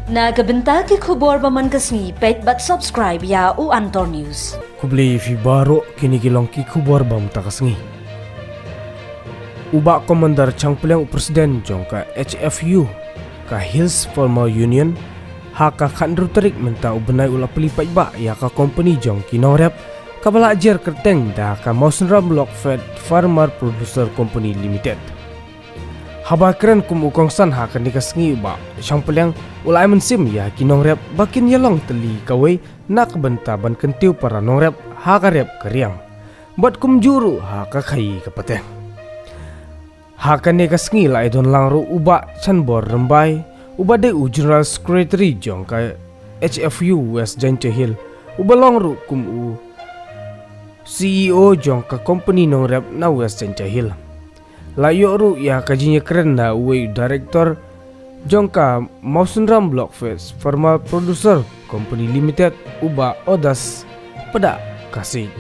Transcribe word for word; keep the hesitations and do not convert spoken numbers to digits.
Na ka bynta ki khubor ba man ka sngi, peit bad subscribe ïa u Antor News. Khublei phi baroh, kine ki long ki khubor ba mynta ka sngi. U Bah Commander Changpliang, u President jong ka H F U, ka Hills Farmer Union, ha ka khathynriew tarik mynta u bnai u la plie paidbah ïa ka kompani jong ki nongrep kaba la jer kyrteng da ka Mawsynram Block Fed Farmer Producer Company Limited. Haba kren kum u kongsan ha kane ka sngi, u Bah Changpliang u la ai mynsiem ïa ki nongrep ba kin ïalong tylli kawei na ka bynta ban kyntiew para nongrep ha ka rep ka riang bad kumjuh ruh ha ka khaii ka pateng. Ha kane ka sngi la ïadon lang ruh u Bah Chanbor Rymbai, uba dei u General Secretary jong ka H F U West Jaintia Hills, uba long ruh kum u C E O jong ka kompani nongrep na West Jaintia Hills. La ïoh ruh ïa ka jingïakren na uwei u director jong ka Mawsynram Block Fed Farmer Producer Company Limited, u Bah Odas Pdakasiej.